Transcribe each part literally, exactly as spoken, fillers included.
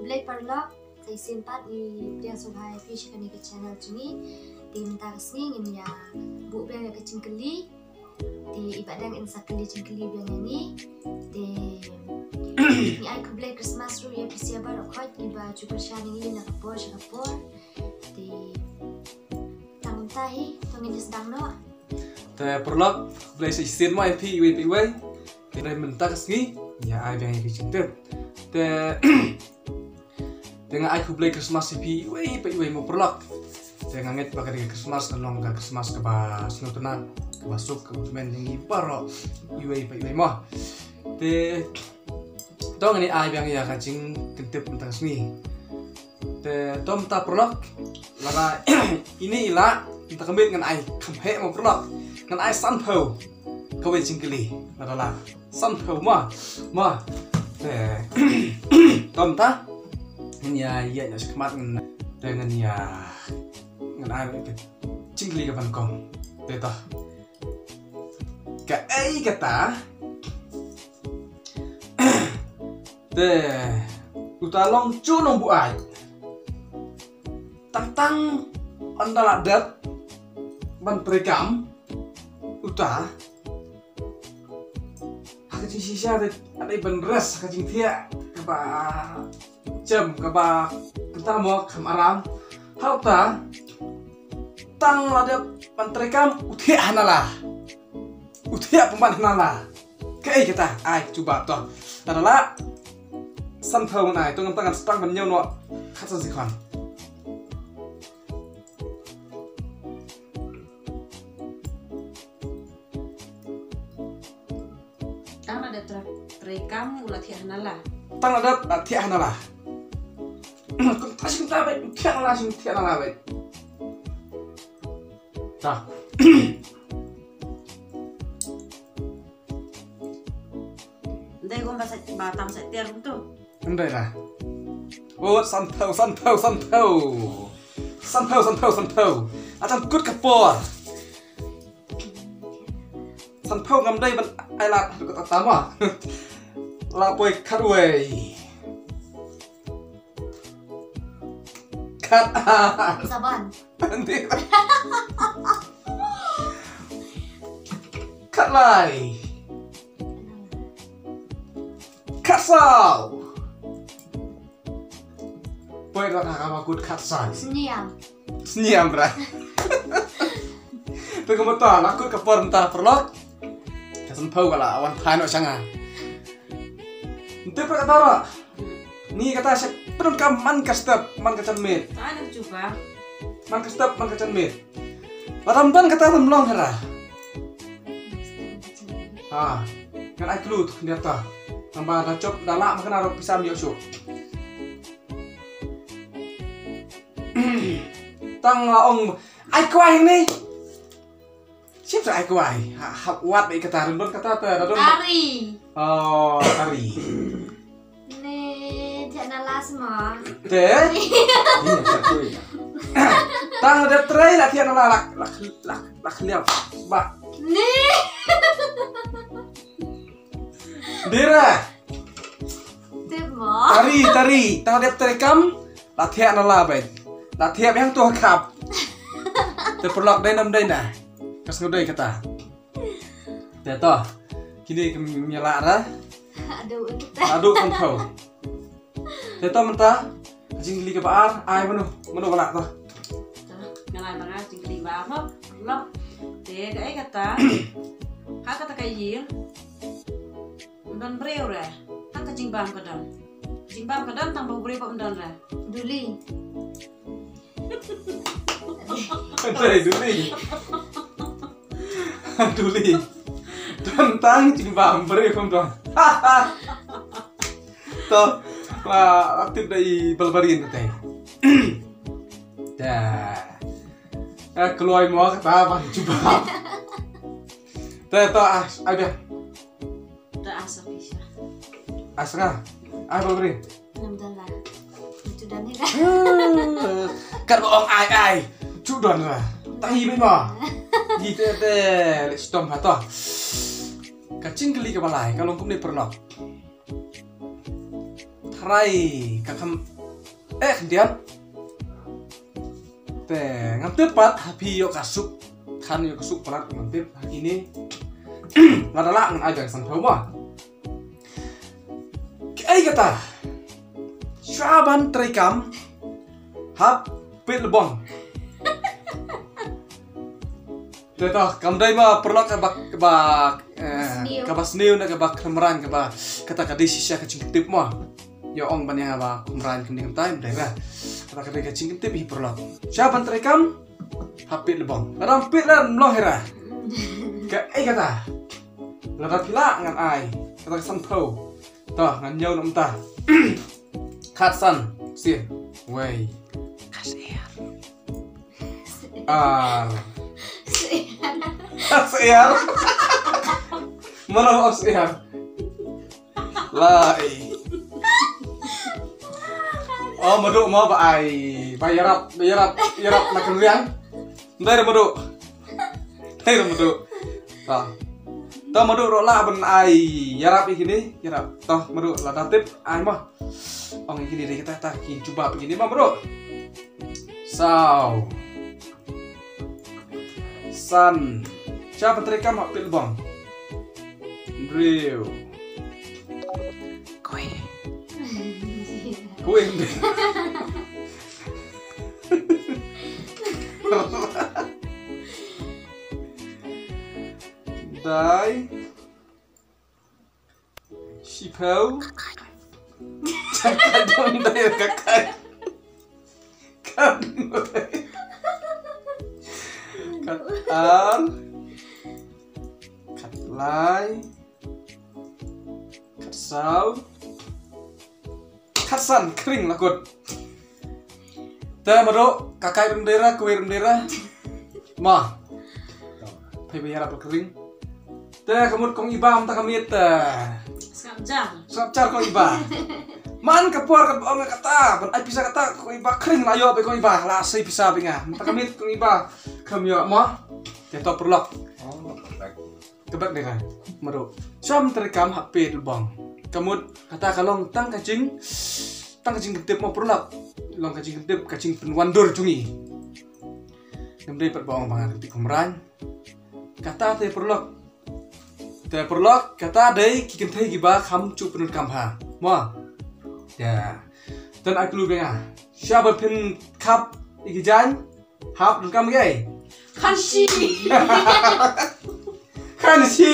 Khublei paralok, sa shisien pat ngi pdiang sngewbha ïa phi sha kane ka channel jong ngi. Te mynta ka sngi ngin ïa buh biang ïa ka jingkylli. Te i Bah Dang in sa kylli jingkylli biang ïa ngi. Te ngi ai khublei Christmas ruh ïa phi sha baroh khoit kiba ju kyrshan ïa ngi na ka por sha ka por. Te tang mynta hi to ngin ïa sdang noh. Te paralok, khublei sa shisien mo ïa phi iwei pa iwei. Te mynta ka sngi ngi ïa ai biang ïa ki jingtip. Te Te nga ai khublei Christmas ïa phi iwei pa iwei mo paralok. Te nga ngeit ba ka dei ka Christmas kan long ka Christmas kaba sngewtynnat, kaba suk, kaba kmen ïa ngi baroh iwei pa iwei mo. Te to ngin ai biang ïa ka jingkyntip mynta ka sngi. Te to mynta paralok, lada ine i lah mynta ka miet ngan ai kham heh mo paralok. Ngan ai sanphew kawei jingkylli, lada lah. Sanphew mo. Mo. Te to mynta ngin ïa ïa ïa shakhmat ngin te ngin ïa ngin ai ka jingkylli kaba nyngkong. Te to. Kaei kata? Te uta long ju nongbuaid. Tang tang ynda la dep ban treikam uta. Ha ka jingshisha te, ha dei ban res ha ka jingthiah kaba jem, kaba kynta mo kham aram. Ha uta tang la dep ban treikam u thiah ha nala. U thiah pynban ha nala. Kaei kata, ai ka jubab to. Lada lah sanphew ngan ai, to ngam tang ngan sdang ban ñiew noh khatsan second. Tang la dep tre-, treikam u la thiah ha nala. Tang la dep la thiah ha nala. Kumta shi kumta beit, thiah ha nala, shi thiah ha nala beit. Ta. Ndai gom ba sa, ba tam sa tiar tu. Ndai la. Oh, sanphew, sanphew, sanphew. Sanphew, sanphew, sanphew. Atan kut ka por. Sanphew ngam dei ban ai lad haduh katta mo. La poi khatwei. Khat. Saban. Khatlai. Khatsaw. Poi rat ha kaba kut khatsan. Sniam. Sniam bra. Te kumta la kut ka por mynta paralok. Ka sanphew ka la wan phai noh sha nga. Nte pra kata ra. Ni kata sha pyndonkam man ka step, man ka janmiet. Ta nang chuba. Man ka step, man ka janmiet. Lada ym don kata tam long hera. Ha. Ngan ai clue tu khyndiat ta. Namba da jop da lah ma kane ruh pisa ym ïoh shuh. Tang la ong ai kwai ni. Shim sa ai kwai. Ha, ha, wat ba i kata, don kata ta, don. Tari. Oh, tari. Ne, thiah nala sma. Te? Iya, satu ya. Tang la dep trei la thiah nala la, la, la, la khliam. Ba. Ne. Dira. Tip mo. Tari, tari. Tang la dep treikam. La thiah nala beit. La thiah biang tu ha khap. Te paralok dei nam dei na. Ka sngew dei kata. Te to. Kine ki ïa lah ra. Aduh kita. Aduh kan kau. Te to mynta. Ka jingkylli kaba ar, ai mano, mano ba lah to. Ngan ai ma nga jingkylli ba ar mo. Lok. Te kaei kata. Ha kata ka ïing. Ym don briew re. Tang ka jingbam ka don. Jingbam ka don tang ba u briew ba ym don re. Duli. Dai duli. Duli. Don tang jingbam briew ym don. To. La, la tip da i Balbarin te. Da. Eh, kloi mo kata ba jubab. Te to ah, ai biang. Da asa pisa. Asa nga. Ai ba bri. Nam dan la. Itu dan ni dah. Kan ong ai ai. Ju don la. Tahi bima. Di te te le stom ha to. Ka jingkylli kaba lai ka long kumne paralok. Tha Trai ka kham eh khyndiat. Te ngam tip pat ha phi ïoh ka suk. Khan ïoh ka suk palat ngam tip ha kine. Lada lah ngan ai biang sanphew mo. Kaei kata? Sha ban treikam hap pit lbong. Te to, kam dei ma paralok kaba, kaba, eh, sniew. Kaba sniew ne kaba khlem rang kaba, kata ka dei shisha ka jingtip mo. Ïa ong ban ïa ba khlem rang kane kam dei, dei ba. Kata ka dei ka jingtip hi paralok. Sha ban treikam, hap pit lbong. Lada pit la mlong hira. Kaei kata? Lada phi lah ngan ai. Kata ka sanphew. To, ngan ñiew na mynta. Khatsan. Sien. Wei. Khatsiar. Ar. Siar. Siar. Mana maaf siar. Lai. Oh, Madu mo ba ai. Ba ïarap, ba ïarap, ïarap na kynriang. Ndai da Madu. Ndai da Madu. Ta. Ta Madu ruh lah ban ai ïarap ïa kine, ïarap. Ta Madu lada tip ai mo. Ong ïa kine dei kita ta ki jubab ïa kine mo Madu. Saw. San. Sha ban treikam hap pit lbong. Hynriew. Kui. Kui. Dai. Shiphew. Ka dei ka kai. Ka dei. Khatar. Khatlai. Khatsaw. Khatsan, khring la kut. Te Madu, ka kai rem dera, ka wei rem dera. Ma. Phai ba ïarap khring. Te ka mut kong Iba mynta ka miet te. Sngap jar. Sngap jar kong Iba. Man ka por ka ong kata, ban ai pisa kata kong Iba khring la ïoh ba kong Iba la sei pisa ba nga. Mynta ka miet kong Iba kham ïoh mo. Te to paralok. Oh, perfect. Ka bad dei ka Madu. Sham treikam hap pit lbong. Ka mut kata ka long tang ka jing, tang ka jingkyntip mo paralok. Long ka jingkyntip ka jingpynwandur jong ngi. Ngam dei pat ba ong ba nga kyntip kumran. Kata te paralok. Te paralok kata dei ki kynthei kiba kham ju pyndonkam ha. Mo. Ya. Te ai clue ba nga. Sha ba phin khap ïa ki jaiñ. Hap donkam ïa. Khanshi. Khanshi.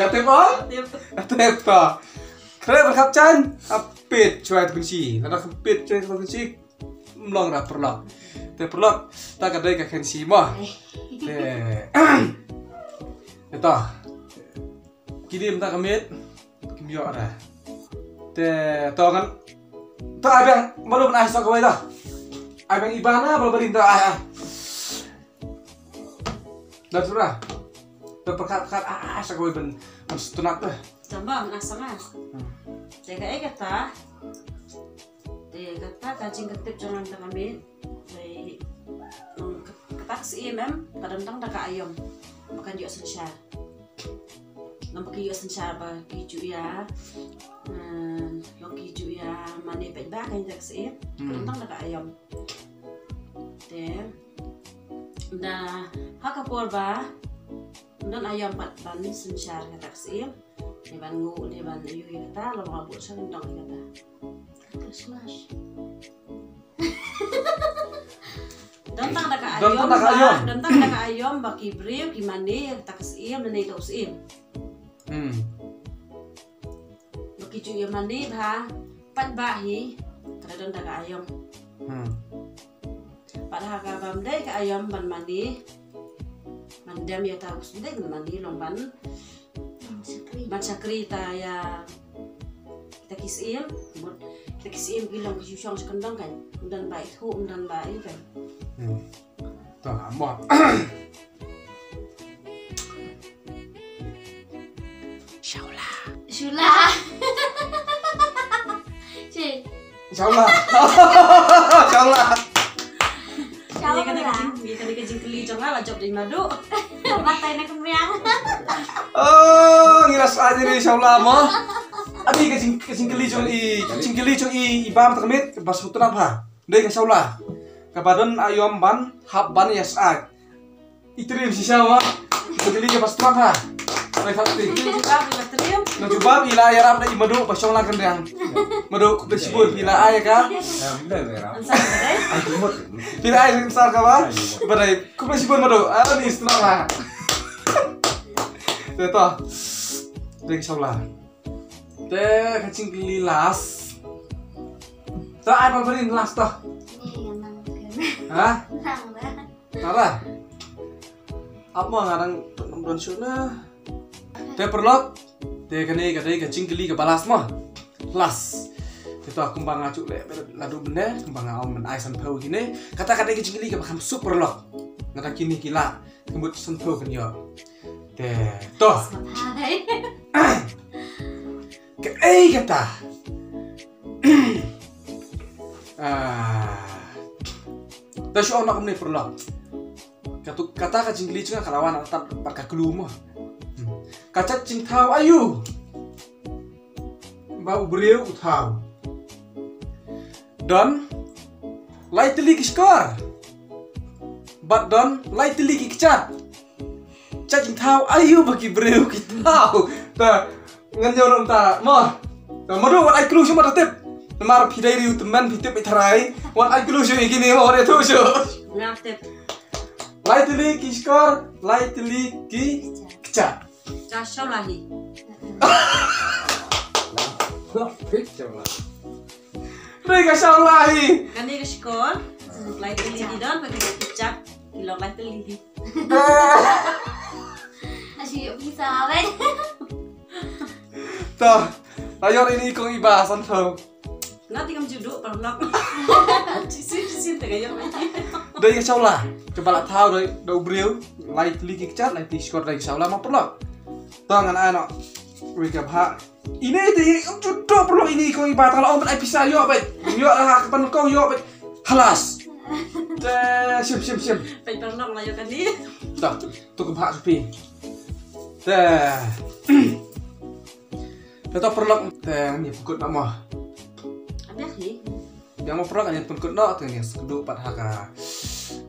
La tip o? Tip. La tip to. Khreh ban khap jaiñ. Hap pit shuwa ïa khanshi. Lada kham pit shuwa ïa khanshi. Mlong da paralok. Te paralok. Ta ka dei ka khanshi mo. Te. Ito. Ki dei mynta ka miet. Kim ïoh da. Te to ngan. To ai biang Madu ban ai sa kawei da. Ai biang Iba na ba ba ring da ai ai. Da sura. Da pyrkhat pyrkhat ai ai sa kawei ban ban stunat da. Tamba ban ai sa nga. Hmm. Te kaei kata. Te kata ka jingkyntip jong nga mynta ka miet. Te, hmm, kata ka syiem em, ka don tang da ka aïom. Ba kan ïoh synshar. Ngan ba ki ïoh synshar ba ki ju ïa, eh, ba ki ju ïa mane peit ba ka ïa ka syiem. Hmm. Tang da ka aïom. Te da ha ka por ba don aïom pat ban synshar kata ka syiem. Ne ban ngu ne ban ïa kata la ba bud sa don kata. Christmas. Don tang da ka aïom, don tang da ka aïom ba ki briew ki mane ïa kata ka syiem ne ïa ka syiem. Hmm. Ba ki ju ïa mane ba pat ba hi ka don da ka aïom. Hmm. Pat ha ka bam dei ka aïom ban mane. Ban dem ïa ta u sdei ban mane long ban ban shakri ta ïa kita ki syiem, mut kita ki syiem ki long ki shu shong sha kyndong kan, ym don ba ithuh, ym don ba i kan. Hmm. To mo. Shaula. Shula. Cik. Inshallah. Inshallah. Ïa kane ka jing, ïa kane ka jingkylli jong nga la jop dei Madu. Batai na kynriang. Oh, ngi la sah jingkylli inshallah mo. Abi ka jing, ka jingkylli jong i, ka jingkylli jong i, i Bam Takmit, ba sngewtynnat ha. Dei ka Shawla. Kaba don aïom ban hap ban ïa syaid. I Trim shisha ma. Ka jingkylli kaba sngewtynnat ha. Dei ka ti. Nang jubab i la ïarap da i Madu ba shong lang kyndiang. Madu, khublei shibun i la ai ka. I la ai answer kaba. Ba dei, khublei shibun Madu. Ah, ni sngewtynnat ha. Te to. Dei ka Shawla. Te ka jingkylli last. To ai pang pang last to. Ha? Tara. Ap mo nga dang don shuh na. Te paralok. Te kane ka dei ka jingkylli kaba last mo. Last. Te to kumba nga ju leh la du bynne kumba nga ong ban ai sanphew kine. Kata ka dei ka jingkylli kaba kham suk paralok. Nga dang kine ki la. Ka mut sanphew kan ïoh. Te to. Hai. Kaei kata? Ah. Ta shu ong na kumne paralok. Katu kata ka jingkylli jong nga ka la wan na ta pat ka clue mo. Hmm. Ka jait jingthaw aïu ba u briew u thaw? Don lai tylli ki shkor. Bad don lai tylli ki kjat. Jait jingthaw aïu ba ki briew ki thaw? Ta ngan ïoh ruh ta mo. Ta Madu wat ai clue shuh mo ta tip. Namar phi dei riew tymmen phi tip i tharai. Wat ai clue shuh ïa kine mo wat ai clue shuh. Nga tip. Lai tylli ki shkor, lai tylli ki kjat. Ka Shawla hi. Dei ka Shawla hi. Kane ka shkor. Lai tylli ki don, kane ka kjat. Ki long lai tylli hi. Ashi bisa bai. To, ayor ini kong iba san tho. Nga ti kam judu paralok. Chisin chisin te ka ïoh. Dei ka Shawla. Kaba la thaw dei da u briew. Lai tylli ki kjat, lai tylli shkor dei ka Shawla ma paralok. To ngan ai noh. Wei ka bha. Ine te judu paralok ini kong iba tang la ong ban ai pisa ïoh bad. Ïoh la ha ka ban kong ïoh bad. Halas. Te shim shim shim. Pai paralok la ïoh kane. To, to ka bha supi. Te. Te to paralok te ngi pynkut noh mo. Abeh hi. Biang mo paralok ngi pynkut noh te ngi sngewdon pat ha ka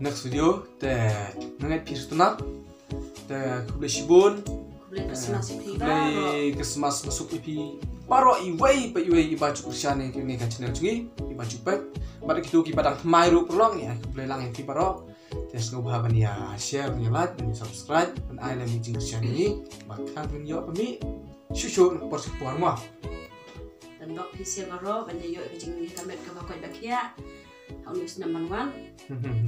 next video te ngi phi sngewtynnat. Te khublei shibun. Khublei Christmas ïa phi baroh. Khublei Christmas basuk ïa phi baroh iwei pa iwei iba ju kyrshan ïa kane ka channel jong ngi iba ju peit. Bad kito kiba dang thymmai ruh paralok ngi ai khublei lang ïa phi baroh. Te sngewbha ban ïa share, ban ïa like, ban ïa subscribe, ban ai lem ïa ka jingkyrshan ïa ngi. Ba kan phin ïoh pynmih shuh shuh na ka por sha ka por mo. Te bok phi share baroh ban ïa ïoh ka jingïakhun kaba koit ba khiah. Ha une u snem ban wan.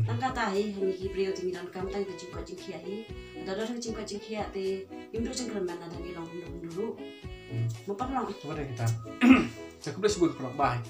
Tang kata hi ha ngi ki briew te ngi donkam tang ka jingkoit jingkhiah hi. Lada don ka jingkoit jingkhiah te ngim duh jingkyrmen lada ngi long kumno kumno ruh. Mo paralok. Khublei shibun paralok. Bye.